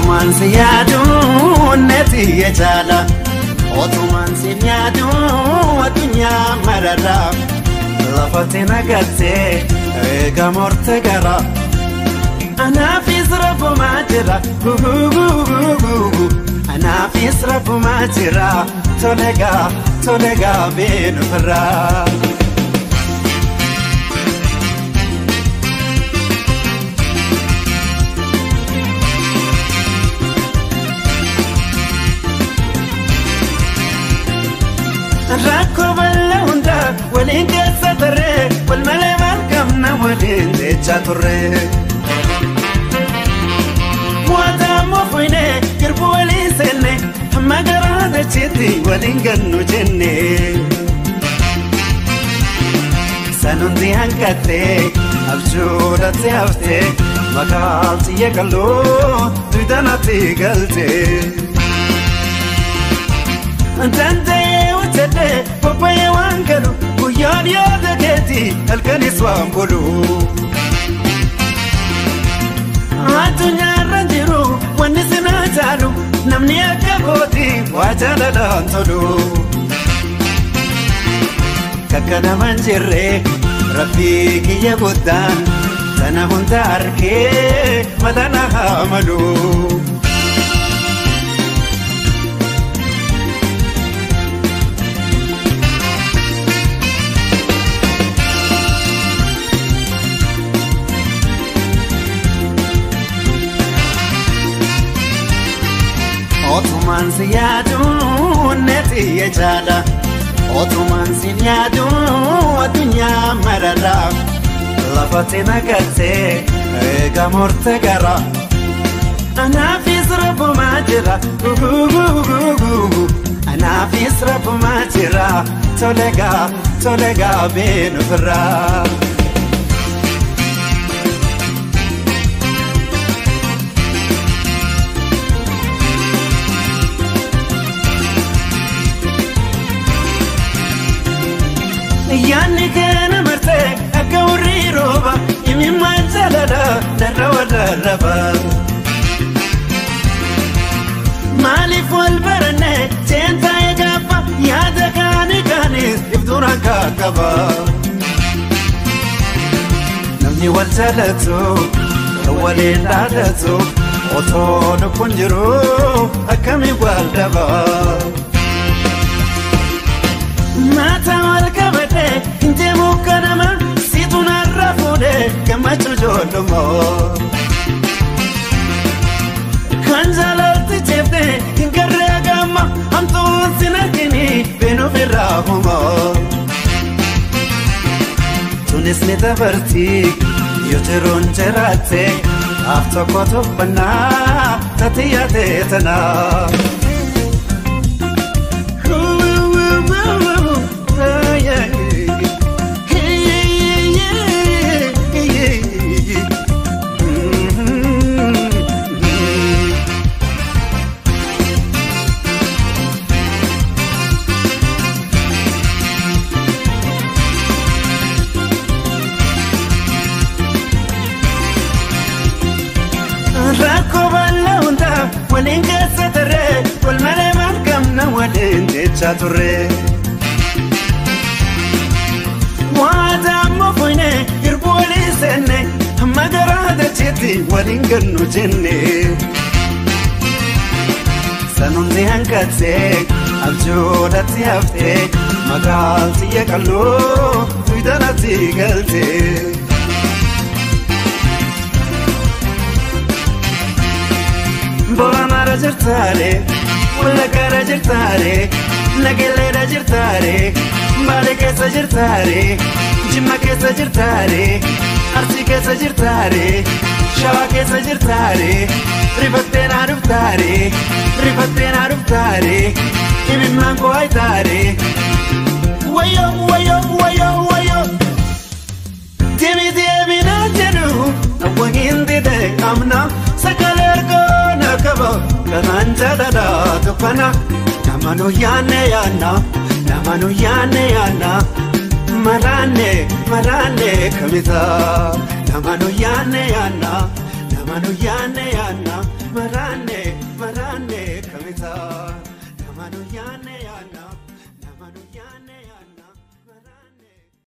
Otumaan si yaaduun neeti jechaadha. Otumaan si yaaduun addunyaa mararra. Lafatti nagattee eega murte gara. Anaafis rafumaa jira. Anaafis rafumaa jira. Tolegaa tolegaa beenuufirraa. Rakkoo bal'aa hundaa waliin keessa tarree wal malee maal qabna waliin jechaa turre. Waadaammoo fuynee girbuu waliin seenne hamma garaa dachiitti waliin gannu jenne. Sanuuti hanqattee abjuudhatti haftee maqaan yeeqaloo duudanaatti galtee. Danda'ee hojjetee bobba'ee waan galu guyyaan yaada keetii halkanis waan bulu. Addunyaarra jiru wanni sinaa caalu namni akka kootii waa jaalalaan tolu. Kakka namaan jirre rabbii kiyya guddaan sana hunda arkee mataan haa malu. Otumaan si yaaduun neeti jechaadha. Otumaan si yaaduun addunyaa mararra. Lafatti nagattee eega murte gara. Anaafis rafumaa jira. Anaafis rafumaa jira. Tolegaa tolegaa beenuufirraa. Yaanni keena martee akka hurrii rooba imimmaan jaalala narra wallarraba. Maaliif wal baranne seentaa gaafa yaada kaani kaanis iftuuraan kaakaba. Namni wal jaalatu kan waliin dhaadatu otoo lubbuun jiru akkamiin wal dhaba. Maata wal qabatee deemu kanama siitu narra fuudhee gammachuu ijoollummaa. Kan jaalalti jeeftee hin garree gamma hamtuun sin argini beenuuf irraa humaa. Tunis ni dabarti yoo jiruun jiraatte af tokko tuffannaa taati yaadee tanaa. Rakkoo bal'aa hundaa waliin keessa tarree wal malee maal qabna waliin jechaa turre. Waadaammoo fuynee girbuu waliin seenne hamma garaa dachiitti waliin gannu jenne. Sanuuti hanqattee abjuudhatti haftee maqaan yeeqaloo duudanaatti galtee. Booranaara jirtaare, Wallaggaara jirtaare, Nagelleera jirtaare, Baalee keessa jirtaare, Jimma keessa jirtaare, Arsii keessa jirtaare, Shawaa keessa jirtaare, Rifattee naa dhuftaare, Rifattee naa dhuftaare, Imimmaan koo ayitaare. Wayyoo wayyoo wayyoo wayyoo. Deebii deebii naan jedhu hawwa hin dide amna sagalee argaa qaba kanaan jaalala tuffana nama nu yaanne yaanna nama nu yaanne yaanna maraanne maraanne kamita nama nu yaanne yaanna nama nu yaanne yaanna maraanne. Nu yaanne yaanna nama nu yaanne.